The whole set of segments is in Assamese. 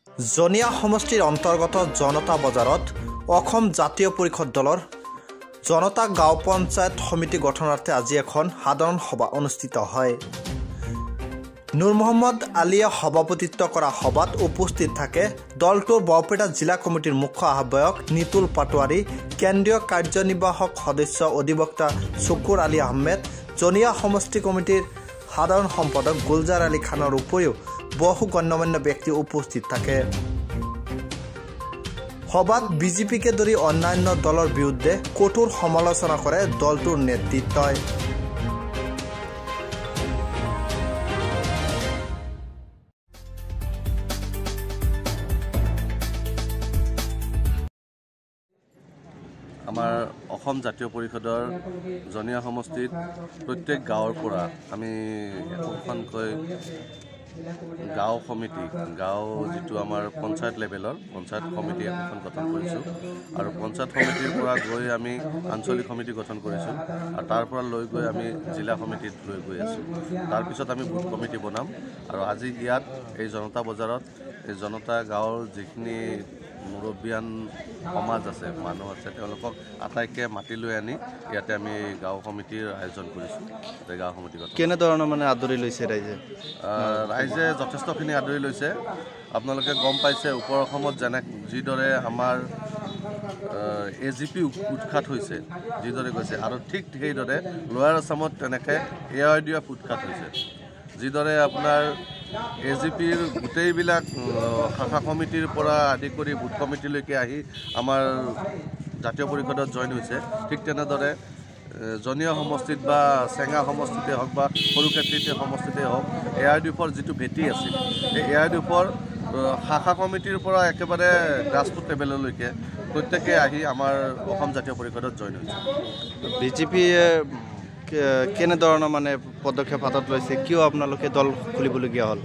জনীয়া সমষ্টিৰ অন্তৰ্গত জনতা বজাৰত অসম জাতীয় পৰিষদ দলৰ জনতা গাঁও পঞ্চায়ত সমিতি গঠনাৰ্থে আজি এখন সাধাৰণ সভা অনুষ্ঠিত হয়। নুৰ মহম্মদ আলীয়ে সভাপতিত্ব কৰা সভাত উপস্থিত থাকে দলটোৰ বৰপেটা জিলা কমিটিৰ মুখ্য আহ্বায়ক নিতুল পাটোৱাৰী, কেন্দ্ৰীয় কাৰ্যনিৰ্বাহক সদস্য অধিবক্তা শুকুৰ আলী আহমেদ, জনীয়া সমষ্টি কমিটিৰ সাধাৰণ সম্পাদক গুলজাৰ আলী খানৰ উপৰিও বহু গণ্যমান্য ব্যক্তি উপস্থিত থাকে। সভাত বিজেপিকে ধৰি অন্যান্য দলৰ বিৰুদ্ধে কঠোৰ সমালোচনা কৰে দলটোৰ নেতৃত্বই। আমাৰ অসম জাতীয় পৰিষদৰ জনীয়া সমষ্টিত প্ৰত্যেক গাঁৱৰ পৰা আমি একোখনকৈ গাঁও সমিতি, গাঁও যিটো আমাৰ পঞ্চায়ত লেভেলৰ পঞ্চায়ত সমিতি একোখন গঠন কৰিছোঁ আৰু পঞ্চায়ত সমিতিৰ পৰা গৈ আমি আঞ্চলিক সমিতি গঠন কৰিছোঁ আৰু তাৰ পৰা লৈ গৈ আমি জিলা সমিতিত লৈ গৈ আছোঁ। তাৰপিছত আমি বুথ কমিটি বনাম আৰু আজি ইয়াত এই জনতা বজাৰত এই জনতা গাঁৱৰ যিখিনি মুৰব্বিয়ান সমাজ আছে, মানুহ আছে, তেওঁলোকক আটাইকে মাতি লৈ আনি ইয়াতে আমি গাঁও সমিতিৰ আয়োজন কৰিছোঁ। গাঁও সমিতি কেনেধৰণৰ মানে আদৰি লৈছে ৰাইজে? ৰাইজে যথেষ্টখিনি আদৰি লৈছে। আপোনালোকে গম পাইছে ওপৰ অসমত যেনে যিদৰে আমাৰ এ জি পি উৎখাত হৈছে, যিদৰে গৈছে, আৰু ঠিক সেইদৰে লোৱাৰ আছামত তেনেকৈ এ I D F উৎখাত হৈছে। যিদৰে আপোনাৰ এ জি পিৰ গোটেইবিলাক শাখা সমিতিৰ পৰা আদি কৰি বুথ কমিটিলৈকে আহি আমাৰ জাতীয় পৰিষদত জইন হৈছে, ঠিক তেনেদৰে জনীয়া সমষ্টিত বা চেঙা সমষ্টিতে হওক বা সৰুক্ষেত্ৰীতে সমষ্টিতে হওক এ I D এফৰ যিটো ভেটি আছিল, সেই এ I D এফৰ শাখা কমিটিৰ পৰা একেবাৰে গ্ৰাছৰুট লেভেললৈকে প্ৰত্যেকে আহি আমাৰ অসম জাতীয় পৰিষদত জইন হৈছে। বিজেপিয়ে কেনেধৰণৰ মানে পদক্ষেপ হাতত লৈছে, কিয় আপোনালোকে দল খুলিবলগীয়া হ'ল?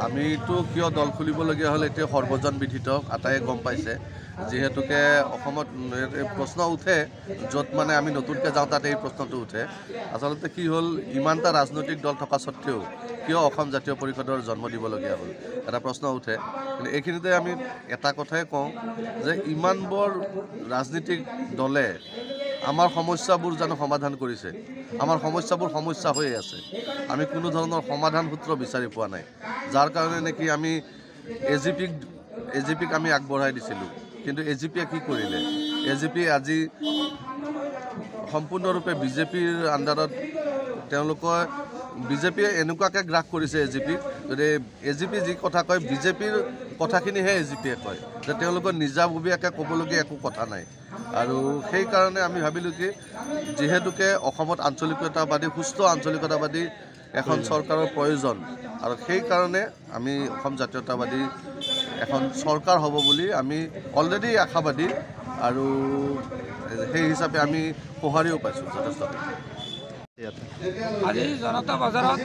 আমিতো কিয় দল খুলিবলগীয়া হ'ল এতিয়া সৰ্বজন বিদিত, আটাইয়ে গম পাইছে। যিহেতুকে অসমত প্ৰশ্ন উঠে, য'ত মানে আমি নতুনকৈ যাওঁ তাত এই প্ৰশ্নটো উঠে। আচলতে কি হ'ল, ইমানটা ৰাজনৈতিক দল থকা স্বত্তেও কিয় অসম জাতীয় পৰিষদৰ জন্ম দিবলগীয়া হ'ল, এটা প্ৰশ্ন উঠে। কিন্তু এইখিনিতে আমি এটা কথাই কওঁ যে ইমানবোৰ ৰাজনীতিক দলে আমাৰ সমস্যাবোৰ জানো সমাধান কৰিছে? আমাৰ সমস্যাবোৰ সমস্যা হৈয়ে আছে। আমি কোনো ধৰণৰ সমাধান সূত্ৰ বিচাৰি পোৱা নাই, যাৰ কাৰণে নেকি আমি এ জি পিক আমি আগবঢ়াই দিছিলোঁ। কিন্তু এ জি পিয়ে কি কৰিলে? এ জি পি আজি সম্পূৰ্ণৰূপে বিজেপিৰ আণ্ডাৰত, তেওঁলোকৰ বিজেপিয়ে এনেকুৱাকৈ গ্ৰাস কৰিছে এ জি পিক, যদি এ জি পি যি কথা কয় বিজেপিৰ কথাখিনিহে এ জি পিয়ে কয়, যে তেওঁলোকৰ নিজাববীয়াকৈ ক'বলগীয়া একো কথা নাই। আৰু সেইকাৰণে আমি ভাবিলোঁ কি, যিহেতুকে অসমত আঞ্চলিকতাবাদী, সুস্থ আঞ্চলিকতাবাদী এখন চৰকাৰৰ প্ৰয়োজন, আৰু সেইকাৰণে আমি অসম জাতীয়তাবাদী এখন চৰকাৰ হ'ব বুলি আমি অলৰেডি আশাবাদী, আৰু সেই হিচাপে আমি সঁহাৰিও পাইছোঁ যথেষ্ট। আজি জনতা বজাৰত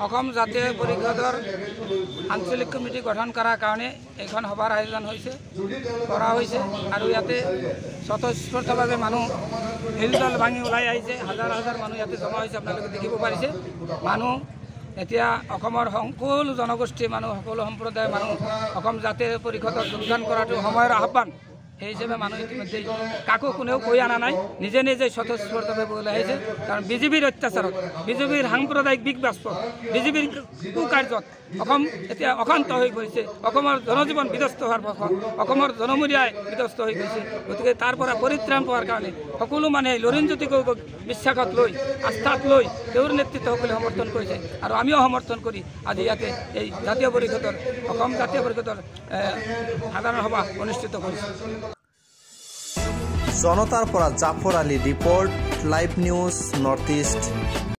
অসম জাতীয় পৰিষদৰ আঞ্চলিক কমিটি গঠন কৰাৰ কাৰণে এইখন সভাৰ আয়োজন হৈছে, কৰা হৈছে। আৰু ইয়াতে স্বতঃস্ফূৰ্তভাৱে মানুহ হিলদল ভাঙি ওলাই আহিছে, হাজাৰ হাজাৰ মানুহ ইয়াতে জমা হৈছে, আপোনালোকে দেখিব পাৰিছে। মানুহ এতিয়া অসমৰ সকলো জনগোষ্ঠীৰ মানুহ, সকলো সম্প্ৰদায়ৰ মানুহ অসম জাতীয় পৰিষদত যোগদান কৰাটো সময়ৰ আহ্বান। সেই হিচাপে মানুহ ইতিমধ্যেই কাকো কোনেও কৈ অনা নাই, নিজে নিজে স্বতঃস্ফূৰ্তভাৱে ওলাই আহিছে। কাৰণ বিজেপিৰ অত্যাচাৰত, বিজেপিৰ সাম্প্ৰদায়িক বিষ বাষ্পত, বিজেপিৰ কুকাৰ্যত অসম এতিয়া অশান্ত হৈ পৰিছে। অসমৰ জনজীৱন বিধ্বস্ত হোৱাৰ পথত, অসমৰ জনমূৰীয়াই বিধ্বস্ত হৈ গৈছে। গতিকে তাৰ পৰা পৰিত্ৰাণ পোৱাৰ কাৰণে সকলো মানুহে লুৰিণজ্যোতি গগৈক বিশ্বাসত লৈ, আস্থাত লৈ তেওঁৰ নেতৃত্ব সকলোৱে সমৰ্থন কৰিছে আৰু আমিও সমৰ্থন কৰি আজি ইয়াতে এই জাতীয় পৰিষদৰ, অসম জাতীয় পৰিষদৰ সাধাৰণ সভা অনুষ্ঠিত কৰিছে। জনতাৰ পৰা Jafar Ali report, live news north east.